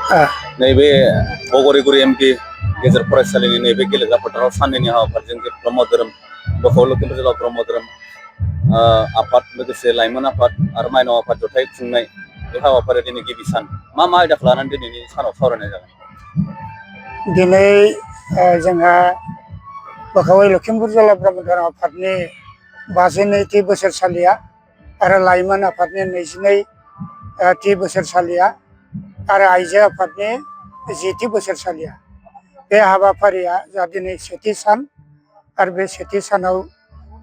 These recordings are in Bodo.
नैबे बगरिगुरि एमपि गेजेर फरायसालिनि नैबे गेलेग्रा फोथाराव साननैनि हाबाफारिजों ब्रह्म धोरोम बखौ लखिमपुर जिल्ला ब्रह्म धोरोम आफाद लोगोसे लाइमोन आफाद आरो माइनाव आफाद जथाय खुंनाय बे हाबाफारिया दिनै गिबि सान मा आयदाखौ लानानै दिनैनि सानाव सावरायनाय जागोन दिनै जोंहा बोखावै लखिमपुर जिल्ला ब्रह्म धोरोम आफादनि 52थि बोसोरसालिया आरो लाइमोन आफादनि 22थि बोसोरसालिया आरो आइजो आफादनि 10थि बोसोरसालिया बे हाबाफारिया जा दिनै सेथि सान आरो बे सेथि सानाव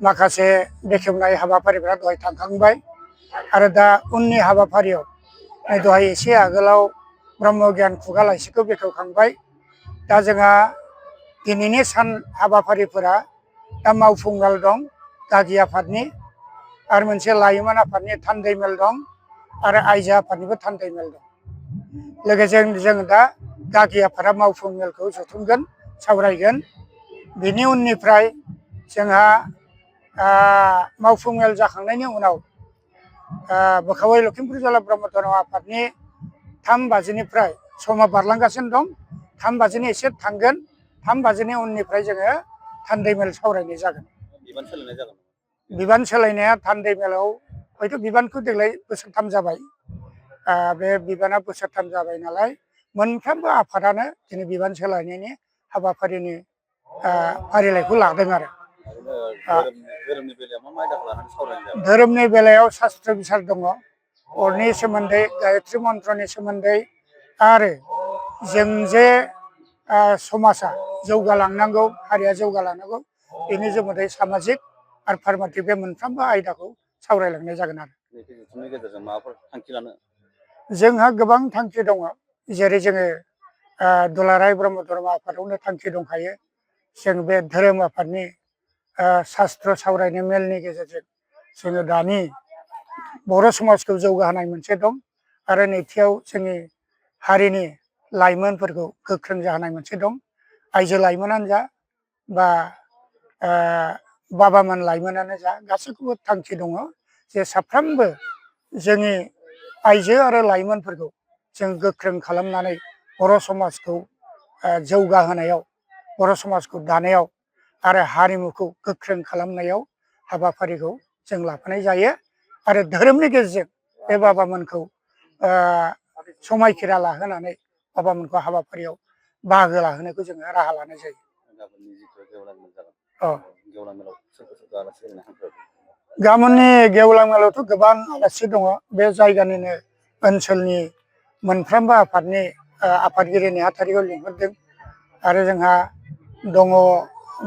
माखासे बेखेवनाय हाबाफारिफोरा दहाय थांखांबाय आरो दा उननि हाबाफारियाव दहाय एसे आगोलाव ब्रह्म गियान खुगा लाइसिखौ बेखेवखांबाय दा जोंहा दिनैनि सान हाबाफारिफोरा दा मावफुंमेल दं गागि आफादनि आरो मोनसे लाइमोन आफादनि थान्दै मेल दं आरो आइजो आफादनिबो थान्दै मेल दं लोगोसे जों दा गागि आफादा मावफुं मेलखौ जथुमगोन सावरायगोन बेनि उननिफ्राय जोंहा मावफुं मेल जाखांनायनि उनाव बोखावै लखिमपुर जिल्ला ब्रह्म धोरोम आफादनि 3 बाजिनिफ्राय समा बारलांगासिनो दं 3 बाजिनि एसे थांगोन 3 बाजिनि उननिफ्राय जोङो थान्दै मेल सावरायनाय जागोन बिबान सोलायनाया थान्दै मेलाव हयथ' बिबानखौ देग्लाय बोसोरथाम जाबाय बे बिबाना बोसोरथाम जाबाय नालाय मोनफ्रोमबो आफादानो दिनै बिबान सोलायनायनि हाबाफारिनि फारिलाइखौ लादों आरो धोरोमनि बेलायाव शास्त्र बिसार दङ अरनि सोमोन्दै गायत्री मन्त्रनि सोमोन्दै आरो जों जे समाजा जौगालांनांगौ हारिया जौगालांनांगौ बेनि सोमोन्दै सामाजिक आरो फार्माटिक बे मोनफ्रोमबो आयदाखौ सावरायलांनाय जागोन आरो जोंहा गोबां थांखि दङ जेरै जोङो दुलाराय ब्रह्म धर्म आफादावनो थांखि दंखायो जों बे धोरोम आफादनि शास्त्र सावरायनाय मेलनि गेजेरजों जोङो दानि बर' समाजखौ जौगाहोनाय मोनसे दं आरो नैथियाव जोंनि हारिनि लाइमोनफोरखौ गोख्रों जाहोनाय मोनसे दं आइजो लाइमोनानो जा बा बाबामोन लाइमोनानो जा गासैखौबो थांखि दङ जे साफ्रोमबो जोंनि आइजो आरो लाइमोनफोरखौ जों गोख्रों खालामनानै बर' समाजखौ जौगाहोनायाव बर' समाजखौ दानायाव आरो हारिमुखौ गोख्रों खालामनायाव हाबाफारिखौ जों लाफानाय जायो आरो धोरोमनि गेजेरजों बे बाबामोनखौ समायखिरा लाहोनानै बाबामोनखौ हाबाफारियाव बाहागो लाहोनायखौ जोङो राहा लानाय जायो गाबोननि गेवलां मेलावथ' गोबां आलासि दङ बे जायगानिनो ओनसोलनि मोनफ्रोमबो आफादनि आफादगिरि नेहाथारिखौ लिंहरदों आरो जोंहा दङ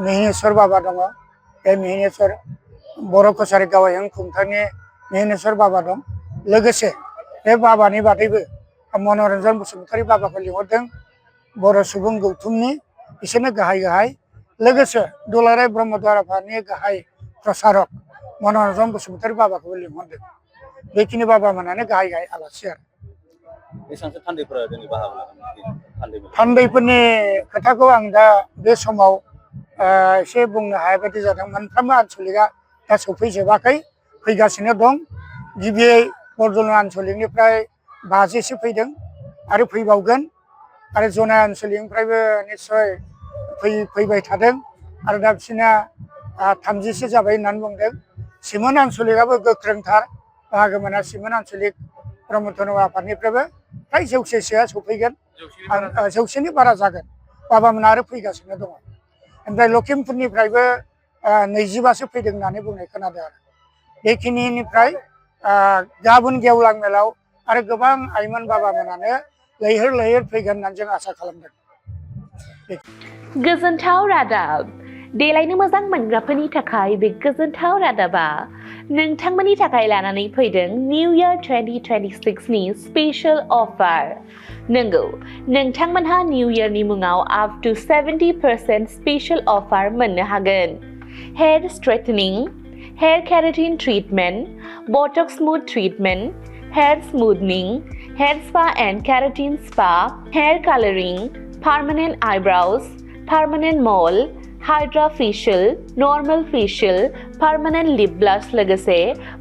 मिहिनेश्वर बाबा दङ बे मिहिनेश्वर बर' कसारि गावआयं खुंथायनि मिहिनेश्वर बाबा दं लोगोसे बे बाबानि बादैबो मनरन्जन बसुमतारी बाबाखौ लिंहरदों बर' सुबुं गौथुमनि बिसोरनो गाहाय लोगोसे दुलाराय ब्रह्म धोरोम आफादनि गाहाय प्रसारक मनरन्जन बसुमतारी बाबाखौबो लिंहरदों बेखिनि बाबामोनानो गाहाय आलासि आरो थान्दैफोरनि खोथाखौ आं दा बे समाव एसे बुंनो हाया बायदि जादों मोनफ्रोमबो आनसलिकआ दा सफैजोबाखै फैगासिनो दं गिबियै बरदलै आनसलिकनिफ्राय 50सो फैदों आरो फैबावगोन आरो जनाय आनसलिकनिफ्रायबो निस्सय फैबाय थादों आरो दा बिसोरना 30सो जाबाय होननानै बुंदों सिमोन आनसलिकआबो गोख्रोंथार बाहागो मोना सिमोन आनसलिक ब्रह्म धर्म आफादनिफ्रायबो फ्राय 100सोआ सफैगोन 100सोनि बारा जागोन बाबामोना आरो फैगासिनो दङ ओमफ्राय लखिमपुरनिफ्रायबो 25सो फैदों होननानै बुंनाय खोनादों आरो बेखिनिनिफ्राय गाबोन गेवलां मेलाव आरो गोबां आइमोन बाबामोनानो लैहोर फैगोन होननानै जों आसा खालामदों गोजोनथाव रादाब देलायनो मोजां मोनग्राफोरनि थाखाय बे गोजोनथाव रादाबा नोंथांमोननि थाखाय लानानै फैदों निउ इयार 2026 नि स्पेशल अफार नंगौ नोंथांमोनहा निउ इयारनि मुङाव आप टु 70% स्पेशल अफार मोननो हागोन hair straightening hair keratin treatment botox smooth treatment hair smoothing hair spa and keratin spa hair colouring permanent eyebrows permanent mole hydra facial normal facial permanent lip blush लोगोसे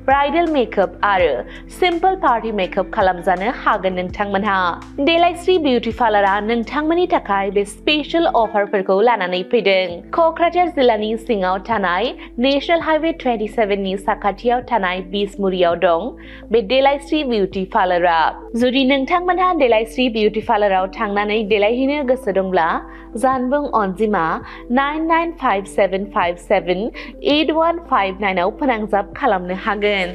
ब्राइडेल मेकआप आरो सिम्पल पार्टी मेकआप खालामजानो हागोन नोंथांमोनहा। देलायस्रि बिउटि पार्लारा नोंथांमोननि थाखाय बे स्पेशल अफारफोरखौ लानानै फैदों। क'क्राझार जिल्लानि सिङाव थानाय नेशनेल हाइवे 27 नि साखाथियाव थानाय बिसमुरियाव दं बे देलायस्रि बिउटि पार्लारा। जुदि नोंथांमोनहा देलायस्रि बिउटि पार्लाराव थांनानै देलायहैनो गोसो दंब्ला जानबुं अनजिमा 9957578159 आव फोनांजाब खालामनो हागोन।